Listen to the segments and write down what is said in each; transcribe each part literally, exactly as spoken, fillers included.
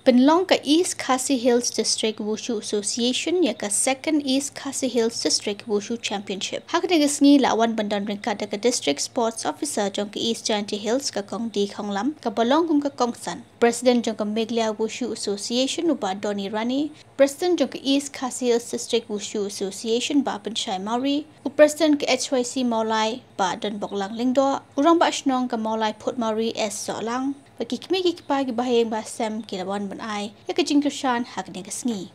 Pynlong ka East Khasi Hills District Wushu Association ïa ka Second East Khasi Hills District Wushu Championship. Ha kane ka sngi la wan ban don ryngkat da ka District Sports Officer jong ka East Jaintia Hills, ka Kong D Khonglam, kaba long kum ka kongsan, President jong ka Meghalaya Wushu Association u Bah Donny Rani, President jong ka East Khasi Hills District Wushu Association Bah Pynshai Mawrie, u President ka H Y C Mawlai Bah Donboklang Lyngdoh, u Rangbah Shnong ka Mawlai Photmawrie S Sohlang, bad ki kmie ki kpa, ki bahaïing bahasem ki la wan ban ai ïa ka jingkyrshan ha kane ka sngi.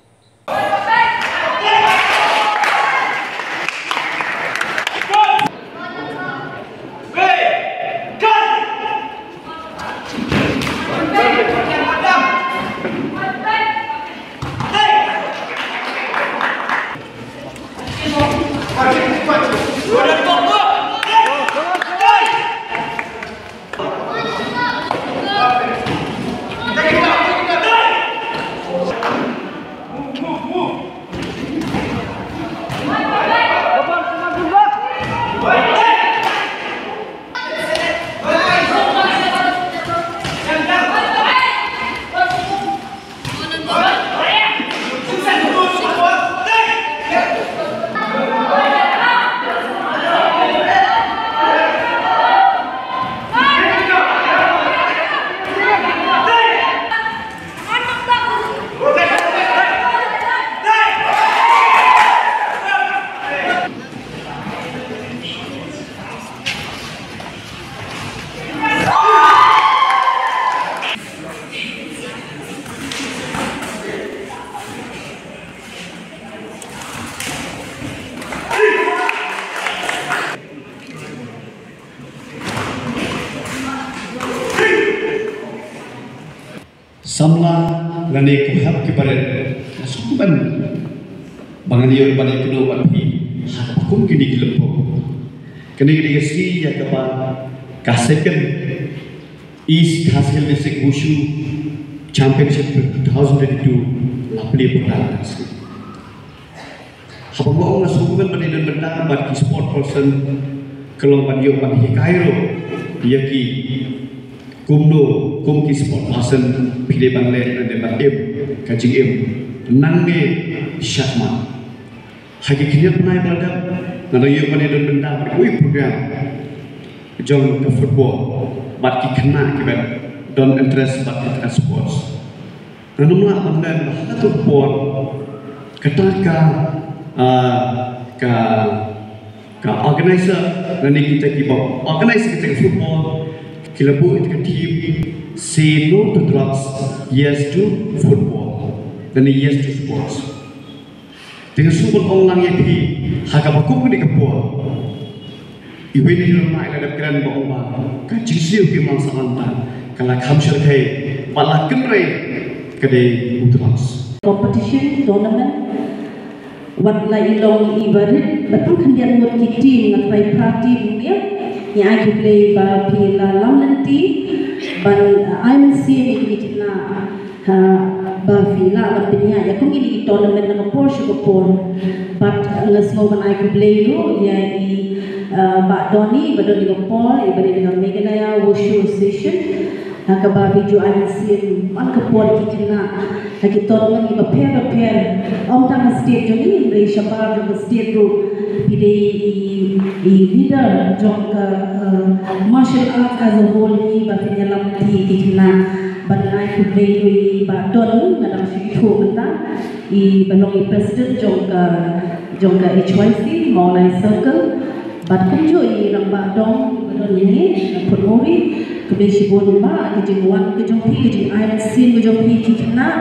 Samla lane ko hep ki barit, nga sngewkmen ba ngan ïoh ban ïakynduh bad phi ha kaba kum kine ki lympung. Kane ka dei ka sngi ïa kaba ka Second East Khasi Hills District Wushu Championship two thousand twenty-two la plie pyrta. Haba nga ong nga sngewkmen ban ïadon bynta bad ki sport person, ka long ban ïoh ban hikai ruh ïa ki kumno kum ki sport person phi dei ban leh, lane ban im ka jingim nangne shakhmat. Ha ki khyndiat bnai ba la dep nga dang ïoh ban ïadon bynta bad kawei program jong ka football bad ki khynnah kiba don interest bad ka sports. Ngan ym lah ban mem ba ha kato ka por kata ka, ah, ka, ka organizer lane kita kiba organize kita ka football ki la buh ïa ka theme Say No to Drugs, Yes to Football lane Yes to Sports. Te nga shu ban ong lang ïa phi ha kaba kum kane ka por. Iwei na i rangbah i la dep kren ba ong ba ka jingsiew ki mang sa wan ta ka la kham shyrkhei ba la kynrei ka dei u drugs. Competition tournament wat la i long i barit ba tang khyndiat ngut ki team, nga trai phra team ïa. Ngi ai khublei ba phi la lam lynti ban ai mynsiem ïa kine ki khynnah. Ha, ba phi lah ban pynïaid ïa kum kine ki tournament na ka por sha ka por. Bad nga sngew ban ai khublei ruh ïa i, ah, Bah Donny ba don ïa ka por, i ba don ïa ka Meghalaya Wushu Association. Ha kaba phi ju ai mynsiem man ka por ki khynnah ha ki tournament kiba pher ba pher. Ym tang ha state jong ngi hynrei shabar jong ka state ruh phi dei i, i leader jong ka, ah, martial arts as a whole, i ba phin ïalam ïa ki khynnah. Bad ngan ai khublei ruh i Bah Don, nga dang shu ithuh mynta, i ba long i president jong ka, jong ka H Y C Mawlai Circle. Bad kumjuh i Rangbah Dong ba don ïa ngi na Photmawrie. Khublei shibun Bah, ka jingwan ka jong phi, ka jingai mynsiem ka jong phi ki khynnah.